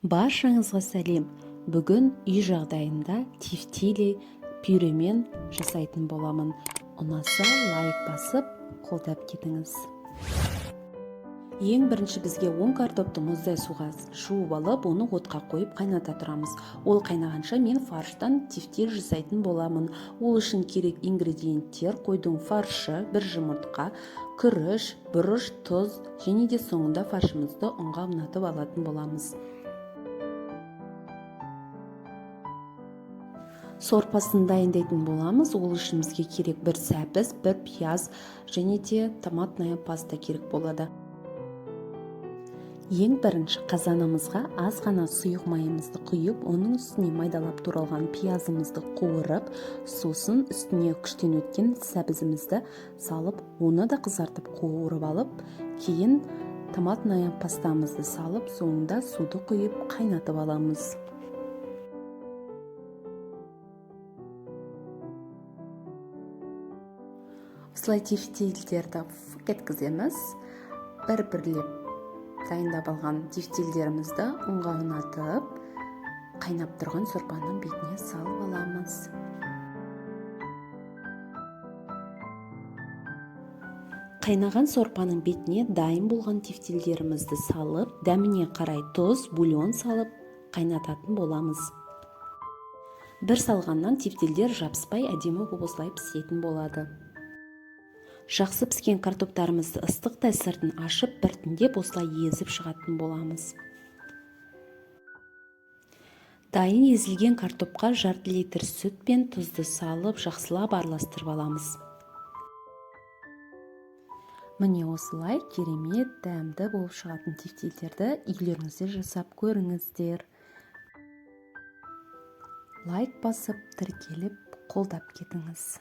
Баршаңызға сәлем. Бүгін үй жағдайында тефтели пюремен жасайтын боламын. Ұнаса лайк басып, қолдап кетіңіз. Ең бірінші бізге 10 картопты мұздай суға жуып алып, оны отқа қойып қайната тұрамыз. Ол қайнағанша мен фарштан тефтель жасайтын боламын. Ол үшін керек ингредиенттер: қойдың фаршы, бір жұмыртқа, күріш, бұрыш, тұз және де соңында фаршымызды ұнға ұнатып алатын боламыз. Сорпасын дайындайтын боламыз. Ол үшін бізге керек бір сәбіз, бір пияз және де томатная паста керек болады. Ең бірінші қазанымызға аз ғана сұйық майымызды құйып, оның үстіне майдалап туралған пиязымызды қуырып, сосын үстіне күштен өткен сәбізімізді салып, оны да қызартып қуырып алып, кейін томатная пастамызды салып, соңында суды құйып қайнатып аламыз. Осылай тефтельдерді фық еткіземіз. Бір-бірлеп дайындап алған тефтельдерімізді ұнға ұнатып, қайнап тұрған сорпаның бетіне салып аламыз. Қайнаған сорпаның бетіне дайын болған тефтельдерімізді салып, дәміне қарай тұз, бульон салып қайнататын боламыз. Бір салғаннан тефтельдер жабыспай, әдемі болып осылай пісетін болады. Жақсы піскен картоптарымызды ыстықтай сыртын ашып, біртіндеп осылай езіп шығатын боламыз. Дайын езілген картопқа жарты литр сүт пен тұзды салып, жақсылап араластырып аламыз. Міне, осылай керемет дәмді болып шығатын тефтельдерді үйлеріңізде жасап көріңіздер. Лайк басып, тіркеліп, қолдап кетіңіз.